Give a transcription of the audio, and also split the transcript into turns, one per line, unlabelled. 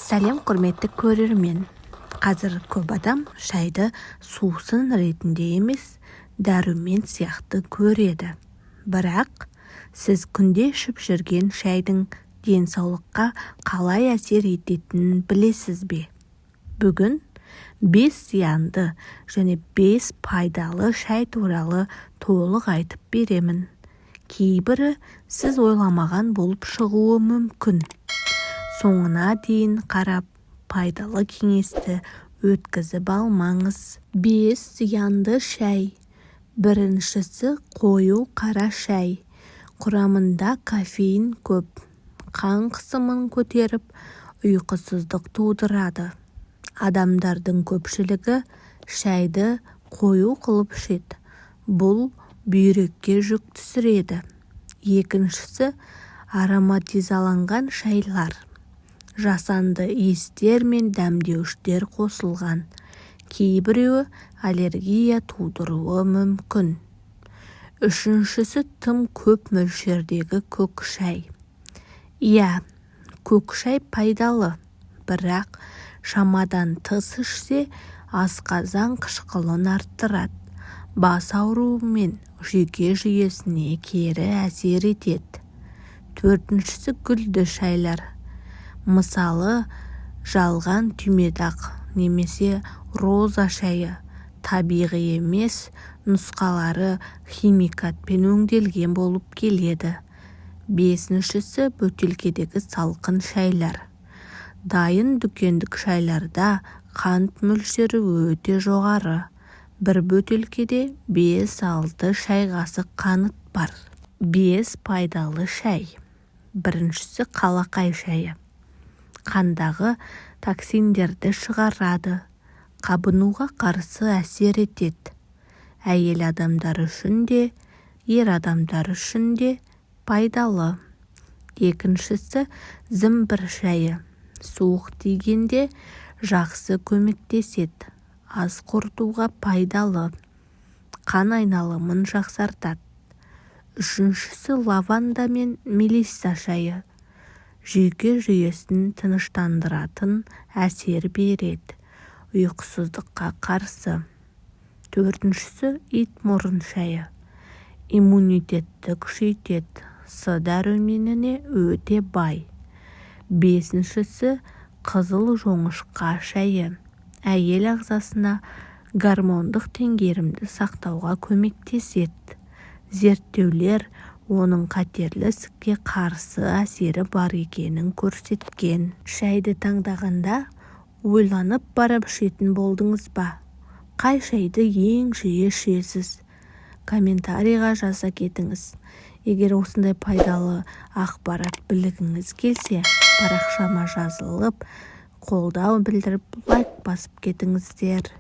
Сәлем, құрметті көрермен! Қазір көп адам шайды сусын ретінде емес, дәрумен сияқты көреді. Бірақ сіз күнде ішіп жүрген шайдың денсаулыққа қалай әсер ететінін білесіз бе? Бүгін 5 зиянды және 5 пайдалы шай туралы толық айтып беремін. Кейбірі сіз ойламаған болып шығуы мүмкін. Соңына дейін қарап, пайдалы кеңесті өткізіп алмаңыз. 5 зиянды шай. Біріншісі – қою қара шай. Құрамында кофеин көп. Қан қысымын көтеріп, ұйқысыздық тудырады. Адамдардың көпшілігі шайды қою қылып ішеді. Бұл бүйрекке жүк түсіреді. Екіншісі – ароматизаланған шайлар. Жасанды иістер мен дәмдеуіштер қосылған. Кейбіреуі аллергия тудыруы мүмкін. Үшіншісі – тым көп мөлшердегі көк шай. Иә, көк шай пайдалы, бірақ шамадан тыс ішсе, асқазан қышқылын арттырады, бас ауруы мен жүйке жүйесіне кері әсер етеді. Төртіншісі – гүлді шайлар. Мысалы, жалған түймедақ немесе роза шайы. Табиғи емес нұсқалары химикатпен өңделген болып келеді. Бесіншісі – бөтелкедегі салқын шайлар. Дайын дүкендік шайларда қант мөлшері өте жоғары. Бір бөтелкеде 5-6 шай қасық қант бар. 5 пайдалы шай. Біріншісі – қалақай шайы. Қандағы токсиндерді шығарады, қабынуға қарсы әсер етеді. Әйел адамдар үшін де, ер адамдар үшін де пайдалы. Екіншісі – зімбір шайы. Суық тигенде жақсы көмектеседі, ас қорытуға пайдалы, қан айналымын жақсартады. Үшіншісі – лаванда мен мелисса шайы. Жүйке жүйесін тыныштандыратын әсер береді, ұйқысыздыққа қарсы. Төртіншісі – итмұрын шайы. Иммунитетті күшейтеді, С дәруменіне өте бай. Бесіншісі – қызыл жоңышқа шайы. Әйел ағзасына гормондық теңгерімді сақтауға көмектеседі. Зерттеулер оның қатерлі ісікке қарсы әсері бар екенін көрсеткен. Шайды таңдағанда ойланып барып ішетін болдыңыз ба? Қай шайды ең жиі ішесіз? Комментарийға жаза кетіңіз. Егер осындай пайдалы ақпарат білгіңіз келсе, парақшама жазылып, қолдау білдіріп, лайк басып кетіңіздер.